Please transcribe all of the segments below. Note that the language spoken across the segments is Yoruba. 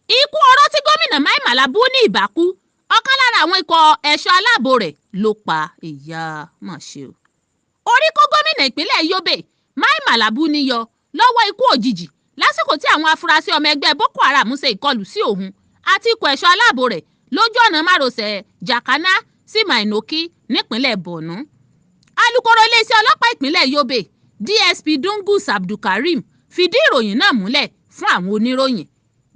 Ikú oró tí gómìnà Mai Mala Buni ibà kú, ọ̀kan lára àwọn ikọ̀ ẹ̀ṣọ́ aláàbò rẹ̀ ló pa. Ìyá mà ṣe o. Orí kó gómìnà ìpínlẹ̀ Yobe Mai Mala Buni yọ lọ́wọ́ ikú òjijì lásìkò tí àwọn afurasí ọmọ ẹgbẹ́ Boko Haram ṣe ìkọlù sí òun àti ikọ̀ ẹ̀ṣọ́ aláàbò rẹ̀ lójú ọ̀nà márosẹ̀ Jakana sí Mainoki nípínlẹ̀ Borno. Alūkkóró iléeṣẹ́ ọlọ́pàá ìpínlẹ̀ Yobe, DSP Dungus Abdulkareem, fìdí ìròyìn náà múlẹ̀ fún àwọn oníròyìn.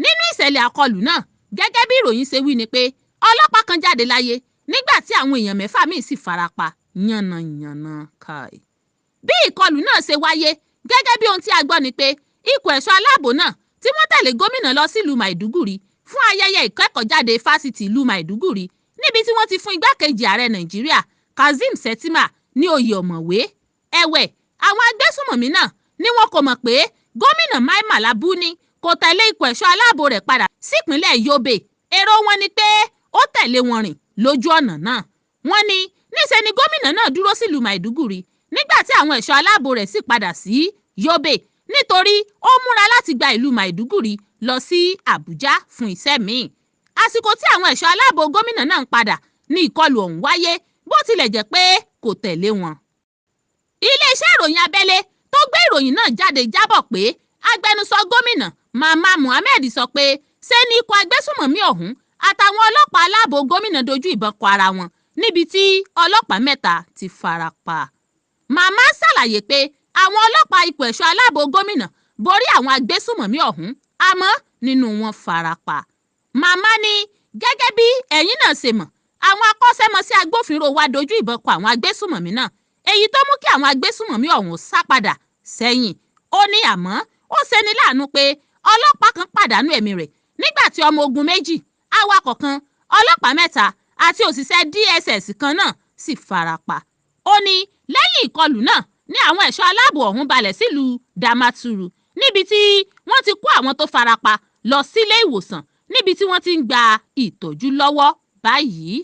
Nínú ìṣẹ̀lẹ̀ àkọlù náà, gẹ́gẹ́ bí ìròyìn ṣe wí ni pé ọlọ́pàá kan jáde láyé nígbà tí àwọn èèyàn 6 míì sì farapa yánnayànna. Kai. Bí ìkọlù náà ṣe wáyé, gẹ́gẹ́ bí ohun tí a gbọ́ ni pé ikọ̀ ẹ̀ṣọ́ aláàbò náà tí wọ́n tẹ̀lé gómìnà lọ sílùú Maiduguri fún ayẹyẹ ìkẹ́kọ̀ọ́jáde fásitì ìlú Maiduguri, níbi tí wọ́n ti fún igbákejì ààrẹ Nàìjíríà Kazeem Shettima ní oyè ọ̀mọ̀wé. Ẹ̀wẹ̀, àwọn agbésùnmọ̀mí náà ni wọn kò mọ̀ pé gómìnà Mai Mala Buni kò tẹ̀lé ikọ̀ ẹ̀ṣọ́ aláàbò rẹ̀ padà sípínlẹ̀ Yobe. Èrò wọn ni pé ó tẹ̀lé wọn rìn lójú ọ̀nà náà. Wọ́n ní níṣe ni gómìnà náà dúró sílùú Maiduguri nígbà tí àwọn ẹ̀ṣọ́ aláàbò rẹ̀ sì padà sí Yobe, nítorí ó múra láti gba ìlú Maiduguri lọ sí Àbújá fún iṣẹ́ míì. Àsìkò tí àwọn ẹ̀ṣọ́ aláàbò gómìnà náà ń padà ní ìkọlù ọ̀hún wáyé, bó tilẹ̀ jẹ́ pé kò tẹ̀lé wọn. Iléeṣẹ́ ìròyìn abẹ́lé tó gbé ìròyìn náà jáde jábọ̀ pé agbẹnusọ gómìnà Mama Muhammed sọ pé ṣe ni ikọ̀ agbésùnmọ̀mí ọ̀hún àtàwọn ọlọ́pàá aláàbò gómìnà dojú ìbọn kọ ara wọn níbi tí ọlọ́pàá 3 ti fara pa. Mama ṣàlàyé pé àwọn ọlọ́pàá ikọ̀ ẹ̀ṣọ́ aláàbò gómìnà borí àwọn agbésùnmọ̀mí ọ̀hún, àmọ́ nínú wọn fara pa. Mama ní gẹ́gẹ́ bí ẹ̀yin náà ṣe mọ̀, àwọn akọ́ṣẹ́mọṣẹ́ agbófinró wa dojú ìbọn kọ àwọn agbésùnmọ̀mí náà, èyí tó mú kí àwọn agbésùnmọ̀mí ọ̀hún sá padà sẹ́yìn. Ó ní àmọ́ ó ṣeni láàánú pé ọlọ́pàá kan pàdánù ẹ̀mí rẹ̀ nígbà tí ọmọ ogun 2, awakọ̀ kan, ọlọ́pàá 3 àti òṣìṣẹ́ DSS kan náà sì fara pa. Ó ní lẹ́yìn ìkọlù náà ní àwọn ẹ̀ṣọ́ aláàbò ọ̀hún balẹ̀ sílùú Damaturu, níbi tí wọ́n ti kó àwọn tó fara pa lọ sílé ìwòsàn níbi tí wọ́n ti ń gba ìtọ́jú lọ́wọ́ báyìí.